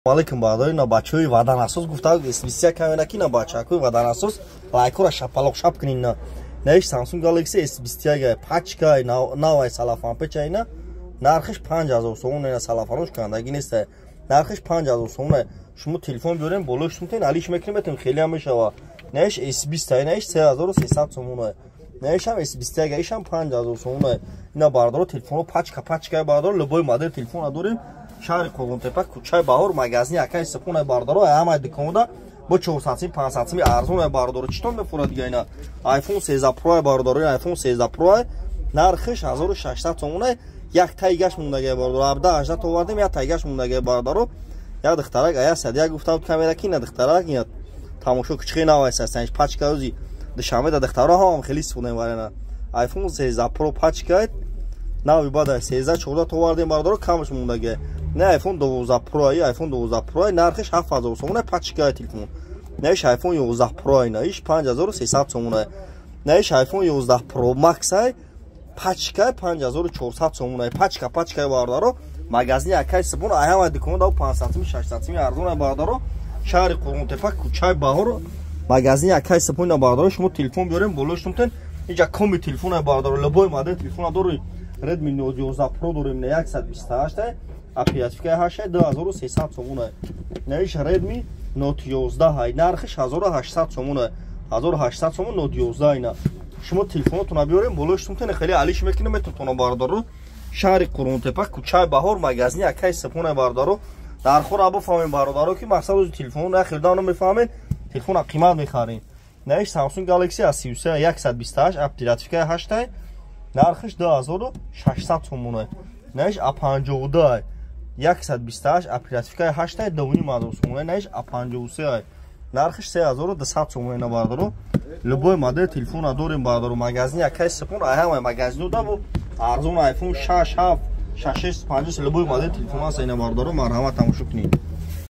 Алейкум, бародари, на бачаҳои ваданасоз гуфта S21 камера ки на бачаҳои ваданасоз лайкора шапалоқ шап кунин. На наиш Samsung Galaxy S21 пачка навай салафан печайна, нархиш 5000 сомон. На салафанош кандаги нест, нархиш 5000 сомон. Шумо телефон биёрем, болои шумтен алиш мекунем, метем, хеле ҳам мешава. Наиш S20, наиш 3300 сомон. Наишам S21, ишам 5000 сомон. Ина бародаро, телефоно пачка пачка, бародаро, любой модел телефона дорем. Шаҳри Қурғонтепа, кӯчаи Баҳор, магазини акаи Сипона, бародаро. Ҳамаи дуконда бо 400 сим, 500 сими арзон, бародаро. Читон мефурад дига? Ина iPhone 13 Pro, бародаро, iPhone 13 Pro нархиш 1600 сомона. Як тайгаш мондага, бародаро, 17 18 овардем, як тайгаш мондага, бародаро. Як духтарак ая садия гуфта буд камера ки на духтарак ина тамошо кучхи навайса санж пачка. Рӯзи душанбе да духтаро ҳам хеле истифода мебарена. iPhone 13 Pro пачка нави бада 13 14 овардем, бародаро, камаш мондага. Не iPhone 12 Pro, iPhone 12 Pro нархиш 7000 сомона, пачка телефон. Наиш iPhone 11 Pro, наиш 5300 сомона. Наиш iPhone 11 Pro Max ай, пачка 5400 сомона, пачка пачка, бародаро. Магазини акай Сибон, ай ҳама дукон да 500 сими, 600 сими арзон, бародаро. Шаҳри Қурғонтепа, кӯчаи Баҳор, магазини акай Сибон, бародаро. Шумо телефон биёрем, болои шумтен инҷа коми телефон, бародаро, любой модел телефона дорем. Redmi Note 11 Pro дорем, 128, оперативкаи 8, 2300 сомона. Наиш Redmi Note 11, нархиш 1800 сомона, 1800 сомон Note 11. Ина шумо телефонотона биёрем, болои шумтен хеле алиш мекунем, метонтона, бародаро. Шаҳри Қурғонтепа, кӯчаи Баҳор, магазини акаи Сипона, бародаро. Дархора бифаҳмем, бародаро, ки мақсад ози телефон нахелда намефаҳмем, телефона қимат мехарем. Наиш Samsung Galaxy A33, 128, оперативкаи 8, нархиш 2600 сомона. Наиш A52, 128, оперативкаи 8, 2500 сомона. Наиш A53, нархиш 3200 сомона, бародаро. Любой модел телефона дорем, бародаро. Магазини акаи Сипон, ай ҳамаи магазино да арзон iPhone 6, 7, 6, 5, любой модел телефон аст ина, бародаро, марҳамат, тамошо кунед.